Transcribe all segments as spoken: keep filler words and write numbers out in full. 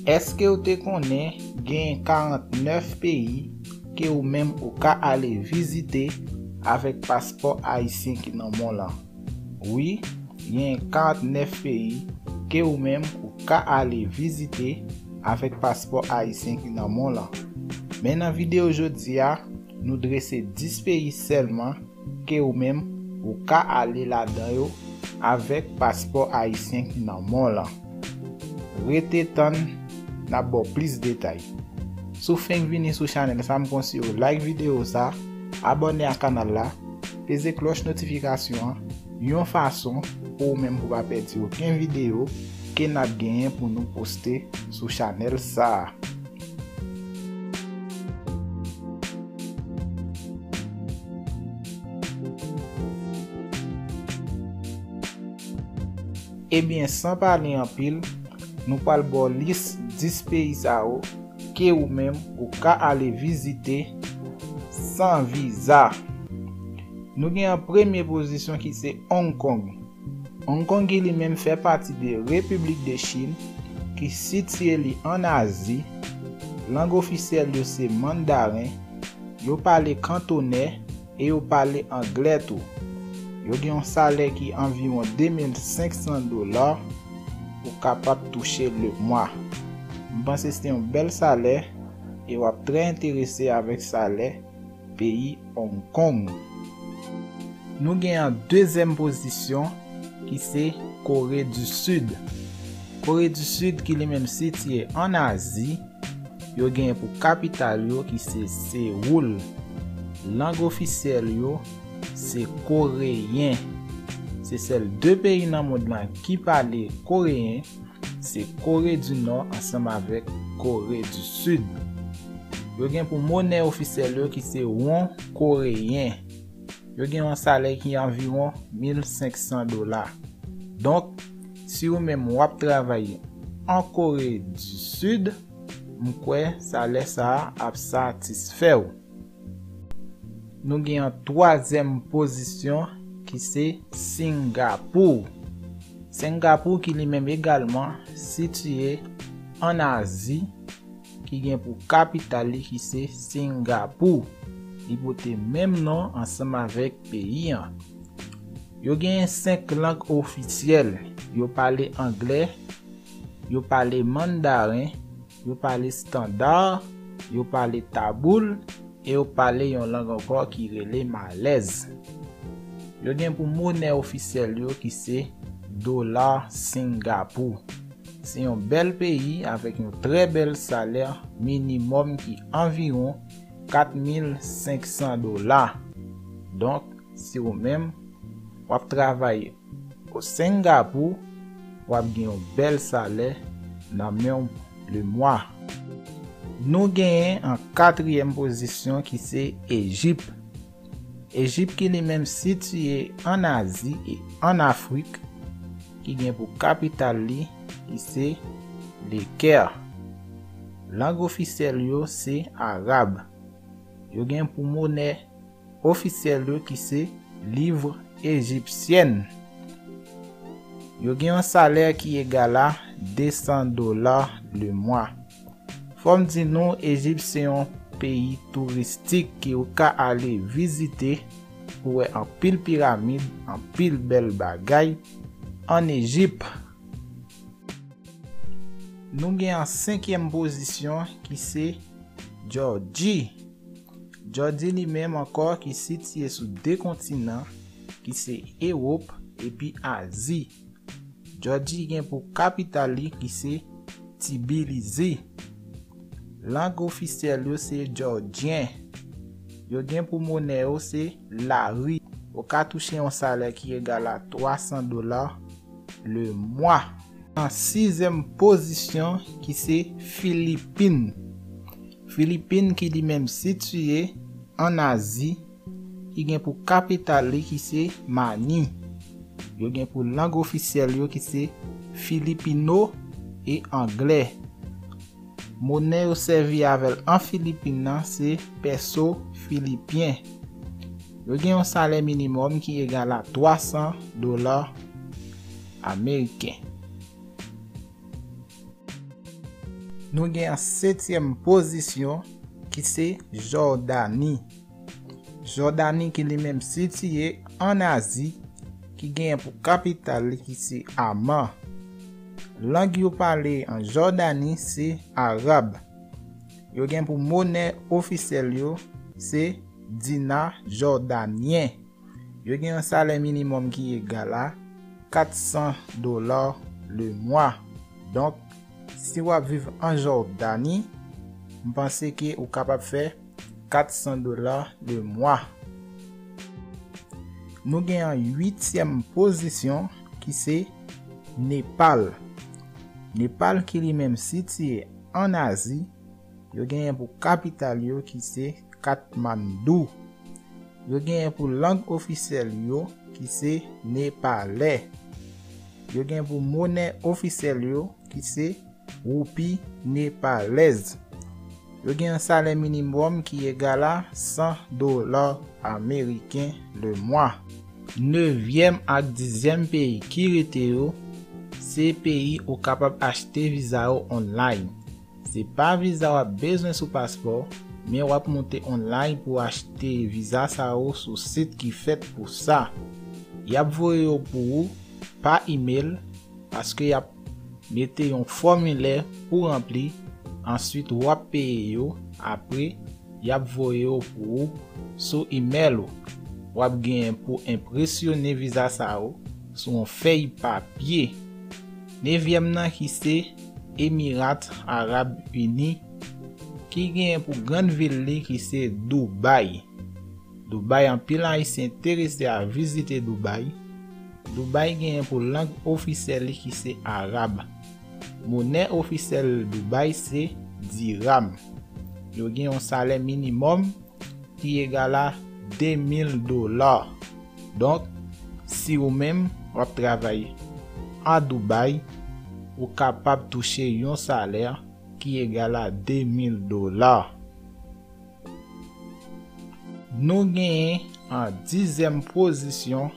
Èske w te konnen genyen karantnèf peyi ke ou menm ou ka ale vizite avèk paspò ayisyen ki nan men w lan? Wi, genyen karantnèf peyi ke ou menm ou ka ale vizite avèk paspò ayisyen ki nan men w lan. Men nan videyo jodi a, nou drese dis peyi sèlman ke ou menm ou ka ale ladan yo avèk paspò ayisyen ki nan men w lan. Rete tann, n ap ba w plis detay. Si w fenk vini sou chanèl sa, m konseye w like videyo sa, abòne ak kanal la, peze klòch notifikasyon an, yon fason pou ou menm pou pa pèdi okenn videyo ke n ap genyen pou nou poste sou chanèl sa a. Ebyen, san pale anpil, nou pral ba w lis dis peyi sa yo ke ou menm ou ka ale vizite san viza. Nou gen an premye pozisyon ki se Hong Kong. Hong Kong ki li menm fè pati de Repiblik de Chin, ki sitiye li ann Azi. Lang ofisyèl yo se mandaren. Yo pale kantonè e yo pale anglè tou. Yo gen yon salè ki anviwon de mil senk san dola ou kapab touche lemwa. M panse se yon bèl salè e w ap trè enterese avèk salè peyi Hong Kong. Nou gen an dezyèm pozisyon ki se Kore di Sid. Kore di Sid ki li menm sitiye ann Azi, yo gen pou kapital yo ki se Sewoul. Lang ofisyèl yo se koreyen. Se sèl de peyi nan mond lan ki pale koreyen, se Kore di Nò ansanm avèk Kore di Sid. Yo gen pou monè ofisyèl yo ki se won koreyen. Yo gen yon salè ki anviwon mil senk san dola. Donk, si ou menm w ap travay an Kore di Sid, m kwè salè sa a ap satisfè w. Nou gen yon twazyèm pozisyon ki se Singapou. Singapou ki li menm egalman sitiye ann Azi, ki gen pou kapital li ki se Singapou. Li pote menm non ansanm avèk peyi an. Yo genyen senk lang ofisyèl. Yo pale anglè, yo pale mandaren, yo pale estanda, yo pale taboul, e yo pale yon lang ankò ki rele malèz. Yo gen pou monè ofisyèl yo ki se dola Singapou. Se yon bèl peyi avèk yon trè bèl salè minimòm ki anviwon kat mil senk san dola. Donk, si ou menm w ap travay o Singapou, w ap gen yon bèl salè nan men w lemwa. Nou genyen an katriyèm pozisyon ki se Ejip. Ejip ki li menm sitiye ann Azi e ann Afrik, ki gen pou kapital li ki se Lekè. Lang ofisyèl yo se arab. Yo gen pou monè ofisyèl yo ki se liv ejipsyèn. Yo gen yon salè ki egal a de san dola lemwa. Fò m di nou, Ejip se yon peyi touristik ke ou ka ale vizite pou wè anpil piramid, anpil bèl bagay ann Ejip. Nou gen an senkyèm pozisyon ki se Jòji. Jòji li menm ankò ki sitiye sou de kontinan ki se Ewòp epi Azi. Jòji gen pou kapital li ki se Tibilizi. Lang ofisyèl yo se jòjyen. Yo gen pou monè yo se lari. Ou ka touche yon salè ki egal a twa san dola lemwa. An sizyèm pozisyon ki se Filipin. Filipin ki li menm sitiye ann Azi, ki gen pou kapital li ki se Mani. Yo gen pou lang ofisyèl yo ki se Filipino e Anglè. Monè yo sèvi avè l an Filipin nan se pèso filipyen. Yo gen yon salè minimòm ki egal a twa san dola ameriken. Nou gen an setyèm pozisyon ki se Jòdani. Jòdani ki li menm sitiye ann Azi, ki genyen pou kapital li ki se Aman. Lang yo pale an Jòdani se arab. Yo gen pou monè ofisyèl yo se dina jòdanyen. Yo gen yon salè minimòm ki egal a kat san dola le mwa. Donk, si w ap viv an Jòdani, m panse ke ou kapab fè kat san dola le mwa. Nou gen an uityèm pozisyon ki se Nepal. Nepal ki li menm sitiye ann Azi, yo genyen pou kapital yo ki se Katmandou. Yo genyen pou lang ofisyèl yo ki se nepalè. Yo gen pou monè ofisyèl yo ki se woupi nepalèz. Yo gen yon salè minimòm ki egal a san dola ameriken le mwa. Nevyèm ak dizyèm peyi ki rete yo, se peyi ou kapab achte viza yo online. Se pa viza w ap bezwen sou paspò, men w ap moute online pou w achte viza sa yo sou sit ki fèt pou sa. Y ap voye yo pou ou pa imèl, paske y ap mete yon fòmilè pou ranpli, answit w ap peye yo, apre y ap voye yo pou ou sou imèl ou. W ap genyen pou enpresyone viza sa yo sou yon fèy papye. Nevyèm nan ki se Emirat Arab Ini, ki genyen pou grann vil li ki se Dubai. Dubai, anpil Ayisyen enterese a vizite Dubai. Dubai genyen pou lang ofisyèl li ki se arab. Monè ofisyèl Dubai se diram. Yo gen yon salè minimòm ki egal a de mil dola. Donk, si ou menm w ap travay an Dubai, ou kapab touche yon salè ki egal a de mil dola. Nou genyen an dizyèm pozisyon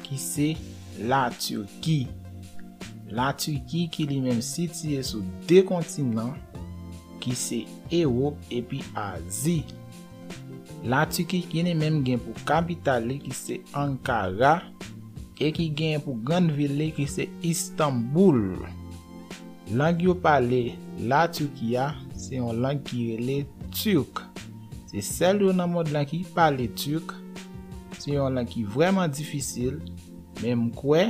ki se Latiki. Latiki ki li menm sitiye sou de kontinan ki se Ewòp epi Azi. Latiki ki li menm gen pou kapital li ki se Ankara e ki gen pou grann vil li ki se Istanbul. Lang yo pale Latiki a se yon lang ki rele tirk. Se sèl yo nan mond lan ki pale tirk. Se yon lang ki vrèman difisil, men m kwè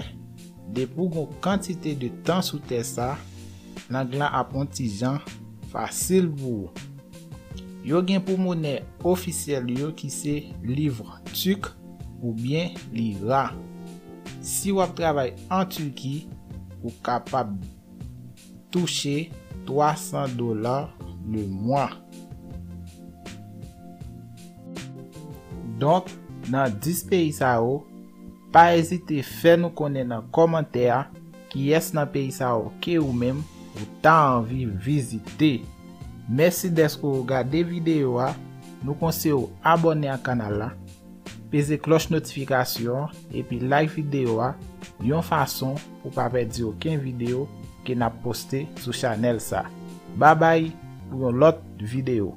depi w gen yon kantite de tan sou tè sa, lang lan ap yon ti jan fasil pou ou. Yo gen pou monè ofisyèl yo ki se liv tirk oubyen lira. Si w ap travay an Tiki, ou kapab touche twa san dola le mwa. Donk, nan dis peyi sa yo, pa ezite fè nou konnen nan kòmantè a kiyès nan peyi sa yo ke ou menm ou ta anvi vizite. Mèsi dèske w gade videyo a. Nou konseye w abòne ak kanal la, peze klòch notifikasyon an epi like videyo a yon fason pou pa pèdi okenn videyo ke n ap poste sou chanèl sa. Babay pou yon lòt videyo.